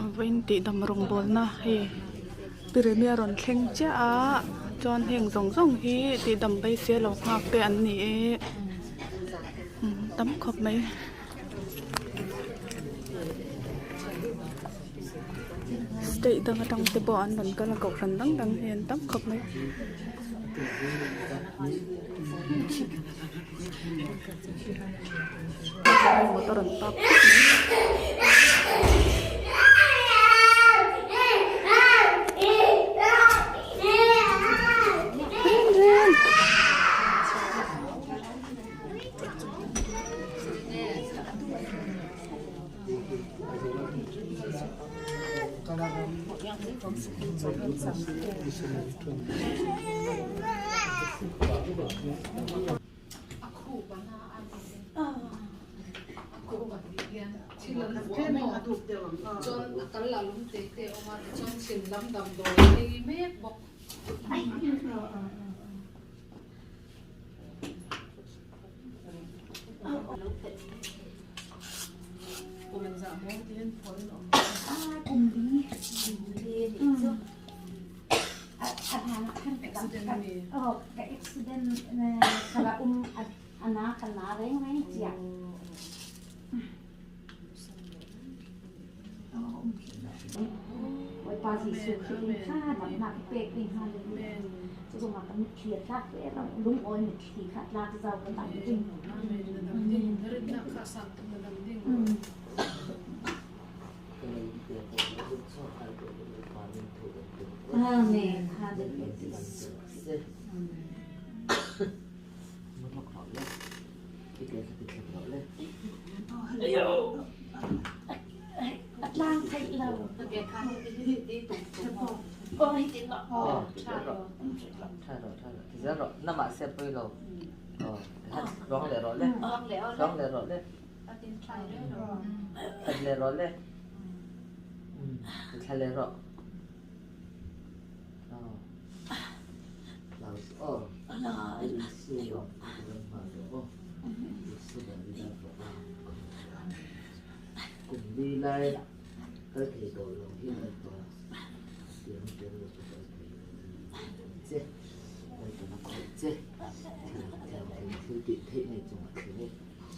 Vawiin tihdam rawngbawlna hei Piremi a rawn thleng chiah a chuan heng zawng zawng hi tihdam beisei lo nghak te an ni e tam khawp mai. State dang atang te pawh an rawn kal a kohhran dang dang hi an tam khawp mai. Motor an park khawp mai.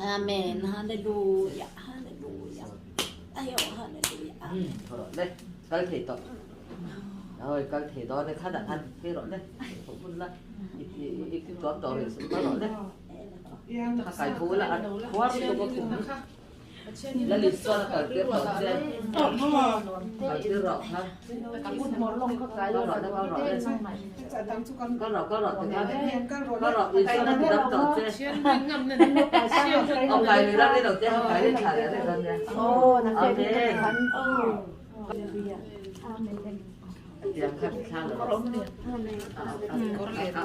Amen. Hallelujah. Hallelujah. Ayo, hallelujah. Kal thei tawh. Rồi kal thei dawn e khan han phei rawh le. Hmun la. I i tuam tawh rih suh rawh le. A kai thu la a khuar lutuk a khum. La lit chuan a kal tir tawh che. Kal tir rawh kha. Kal rawh le kal rawh le. Kal rawh kal rawh tikhan. Kal rawh Isuan a ti dam tawh che. Aw kai lui ram i lo te han kai leh thla leh rih dawn nia. Amen.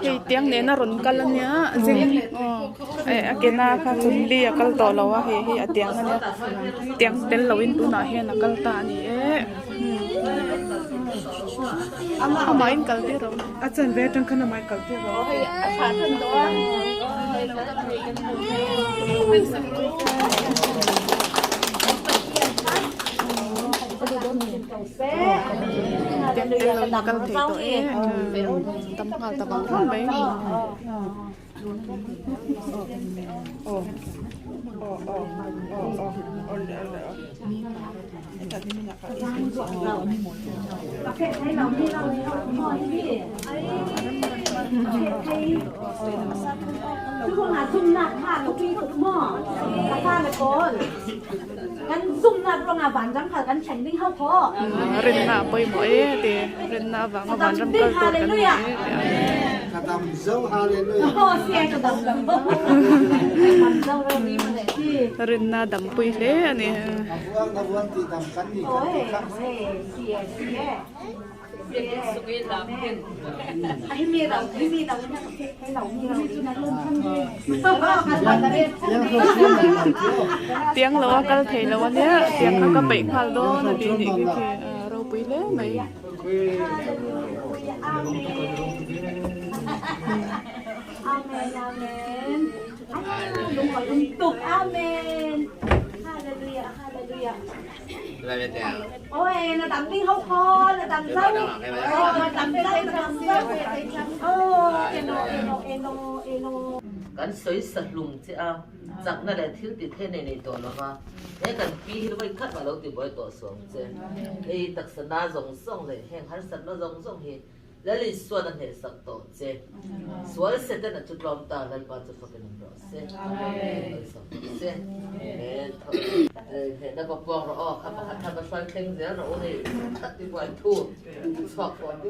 Hei tiang nena rawn kal ania zing eh a ke na kha chumli a kal tawh lo a hei hi a tiang ania tiang tel loin tunah hian a kal ta a ni e amahin kal tir rawh. A chanve atang khan amahin kal tir rawh. Tiang tel loin a kal thei tawh e tam nghal ta vang vang mai. Rinna a pawimawh e ti rinna avanga vanram kal tur kan ni e ti a. Rinna dampui hle a ni. Tiang lo a kal thei lo a nia tiang kha ka peih nghal dawn a tih nih khi khi ropui hle mai. Hallelujah. Ôi là tắm đi hốc kho là tắm dâu. Tắm dâu tắm dâu. Ô eno eno eno eno. Kan sawi sa hlum che a, chakna leh thil ti thei nei nei tawh lova, he kan pi hi vawi khat mah lo ti buai tawh suang che. Hei taksa na zawng zawng leh heng harsatna zawng zawng hi Lal Isuan a hnehsak tawh che. Sual Satan a chu tlawm ta, Lalpa chu fakin awm rawh se. Malsawm rawh se. Amen. Hnehna va puang rawh aw, kha pakhat kha va hruai thleng zel rawh u hei ti buai thu chhuak pawh an ti.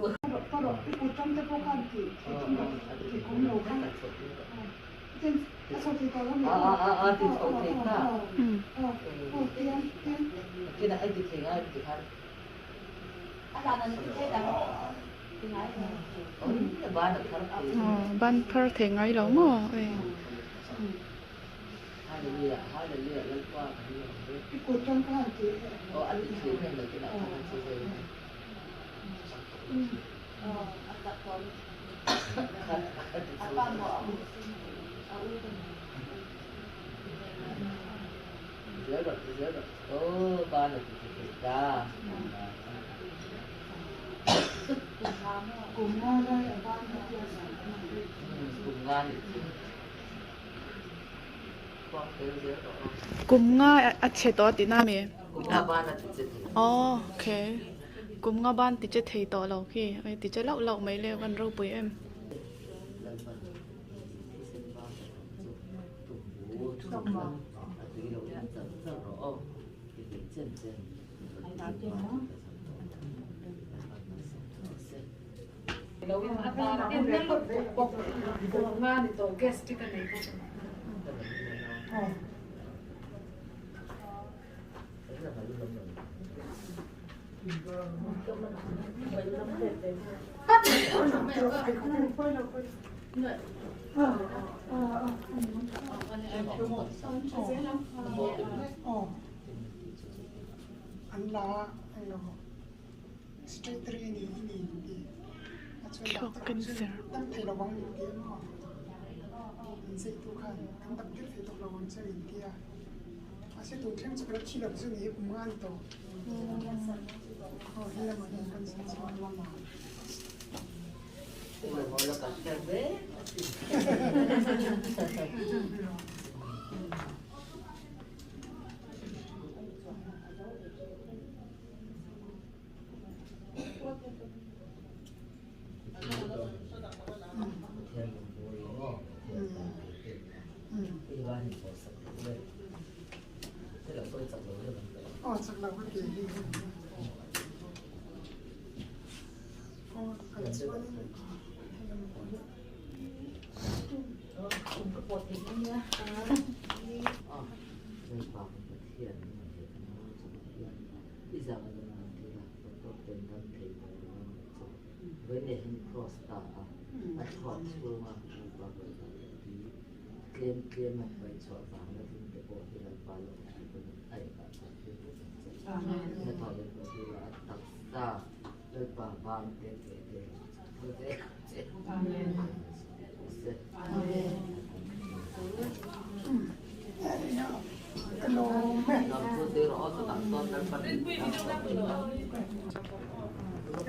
A ti chho thei kha. Kinah ei ti thei ngai ti khan. Ban phar thei ngai lo maw ei. Kum nga a chhe tawh a tihna a mi? Aw okay kum nga ban ti che thei tawh lo khi ti che lauh lauh mai le van ropui em. Thluak cancer.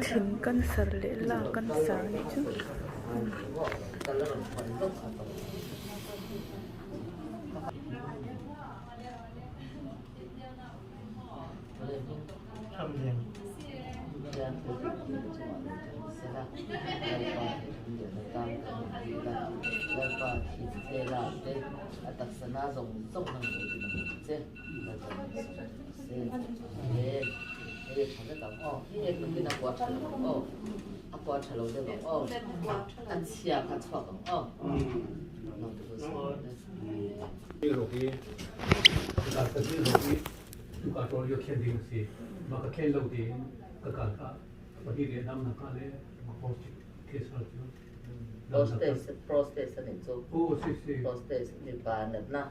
Thin cancer leh la cancer a nih chu. Prostate a nih chu. Prostate mipa natna.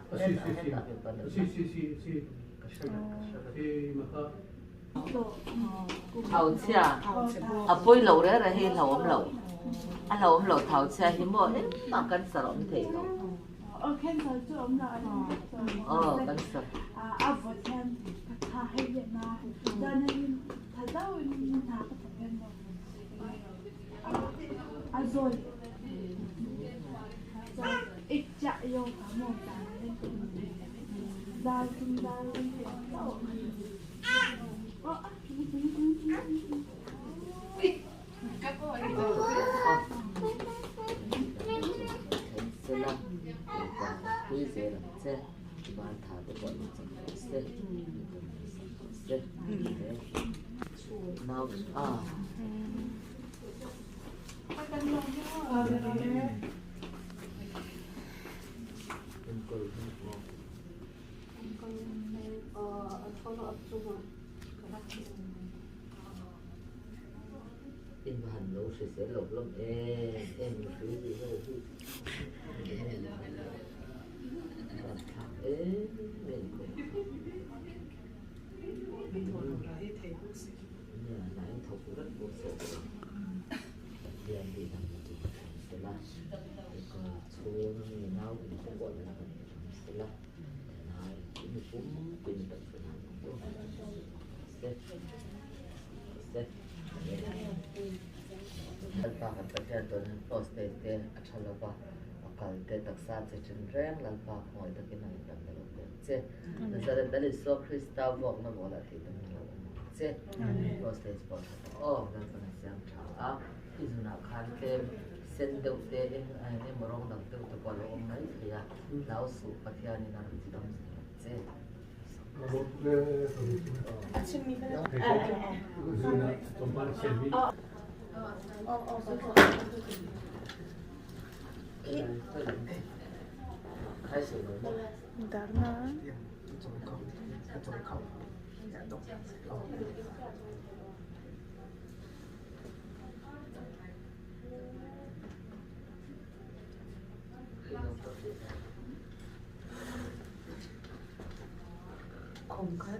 Thau chhia a pawi lo reng reng hi a hlauhawm lo. A hlauhawm lo thau chhia hi maw engmah cancer a awm thei lo. Aw cancer. In va han lo hrisel lo hlawm em em mipui tih ho hi van thlak em em khawp nia na in thawk vek bawk se Pathian hi dam na chu thlen sela ka chhung mi nau in te pawh la kan dam sela nai in pum pin Pathian han se se Lalpa kan Pathian tawn han post te te a tha lova a kal te taksa che thin reng Lalpa khawngaih takin a indam na lo pek che Nazareth Lal Isua Krista vuakna bawlah tih dam na lo awm ang che post te pawh tha tawh aw Lalpan a siam tha a i zunah khan tlem sen deuh te eng emaw rawng dang deuh te pawh a lo awm mai thei a hlau suh Pathianin a rawn ti dam zel ang che.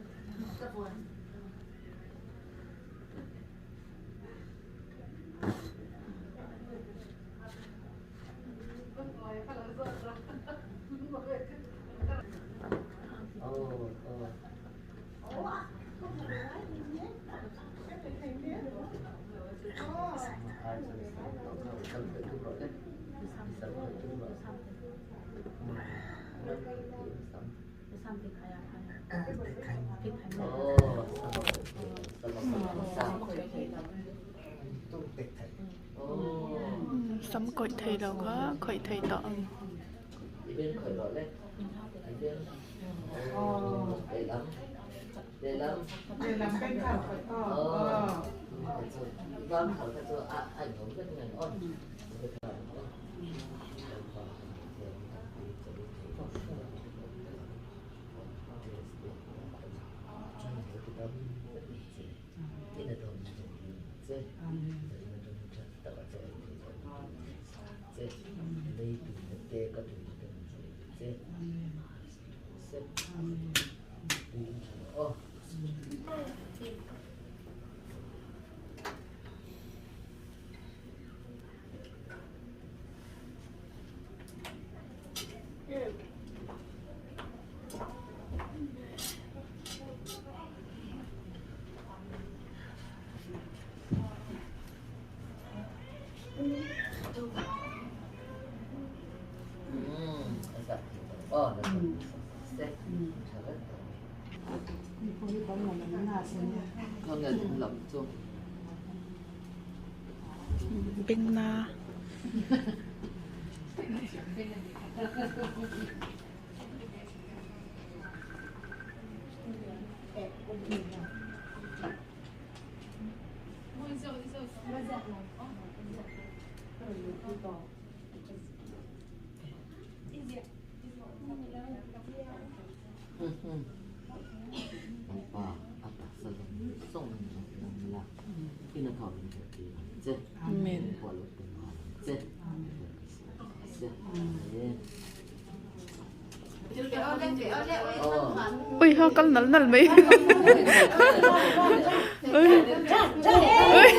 Sam kawih thei lo kha khawih thei tawh ang. Bengna. Amen. Ui ha kal nal nal mai. Ui. Ui.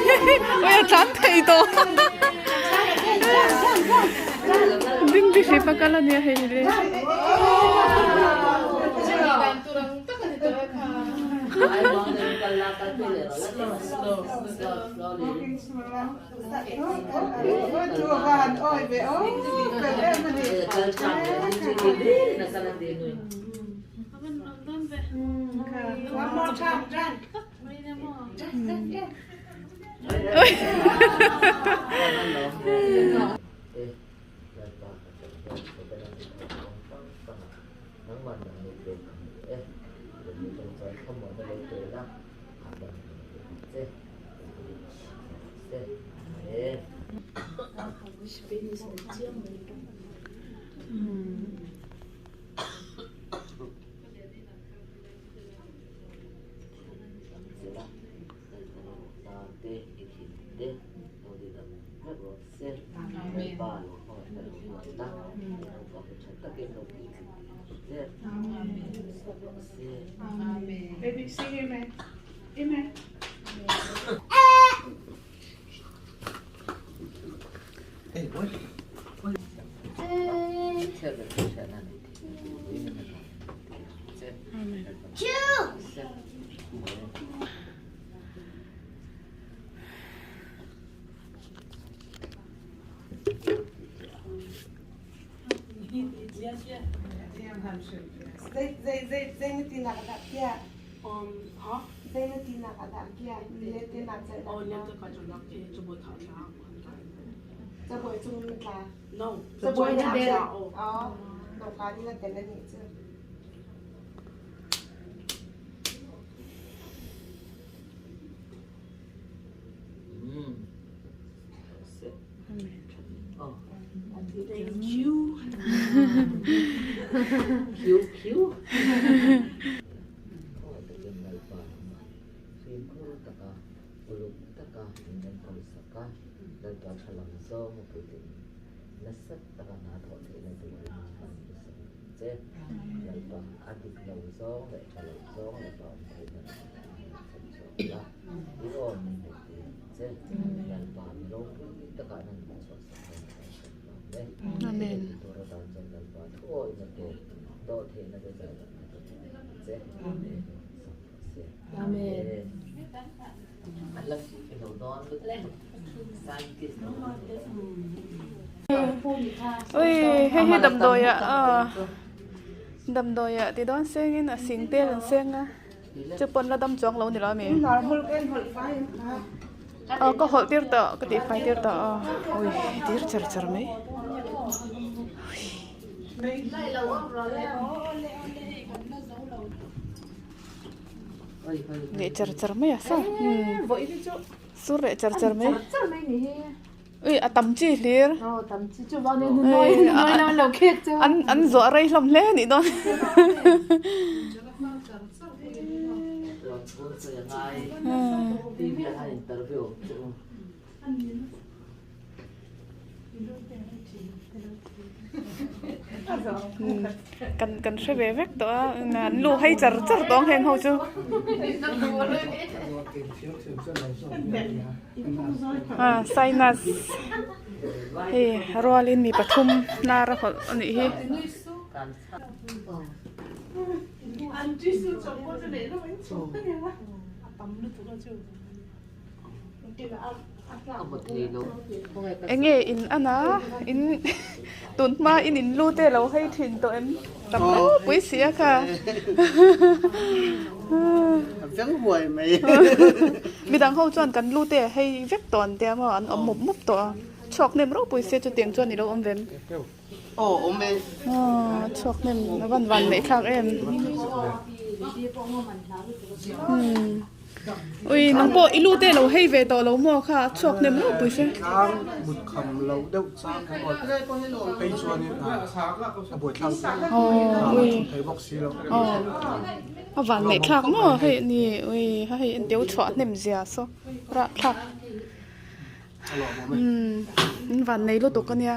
Ui a tlan thei tawh. Ding ding. Trip a kal ania hei le. Amen. Ui hei hi damdawi ah damdawi ah ti dawn sengin a sing tel an seng a chu pawn la dam chuang lo ni lo ami aw ka hawlh tir tawh ka tih fai tir tawh aw ui tir char char mai. Leh char char mai a saw sur leh char char mai ui a tam chi hlir an an zuah rei hlawm hle a nih dawn Kan kan hre ve vek tawh a an lu hei char char tawh ang heng ho chu ah sinus hei rualin mi pathum hnar a hawlh a nih hi. Enge in an a in tun hma in in lu te lo hei thin tawh em tam ropui si a kha veng huai mai midang ho chuan kan lu te hei vek tawh an tia maw an awm mup mup tawh a chhuak hnem ropui sia chutiang chuan i lo awm ve em aw awm e aw chhuak hnem a van van neih thlak em Ui nang pawh i lu te lo hei ve tawh lo maw kha a chhuak hnem reuh pui se. Tlang mut kham lo deuh chang emaw phei chuanin a buaithlak ui thei bawk si lo. A van neih thlak maw hei ni ui ha hei en teu chhuah hnem zia saw rah thlak. Umm van nei lutuk ania.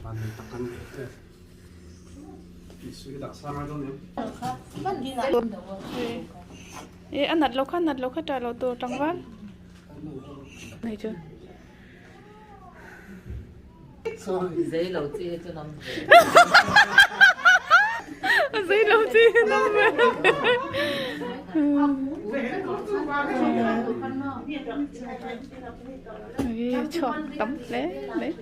Van nei tak an ni. E a nat lo kha nat lo kha ṭah loh tur tlangval. Nei chu. Zei lo chi hi chu nam ve. Zei lo chi hi nam ve. Chhuak tam hle mai.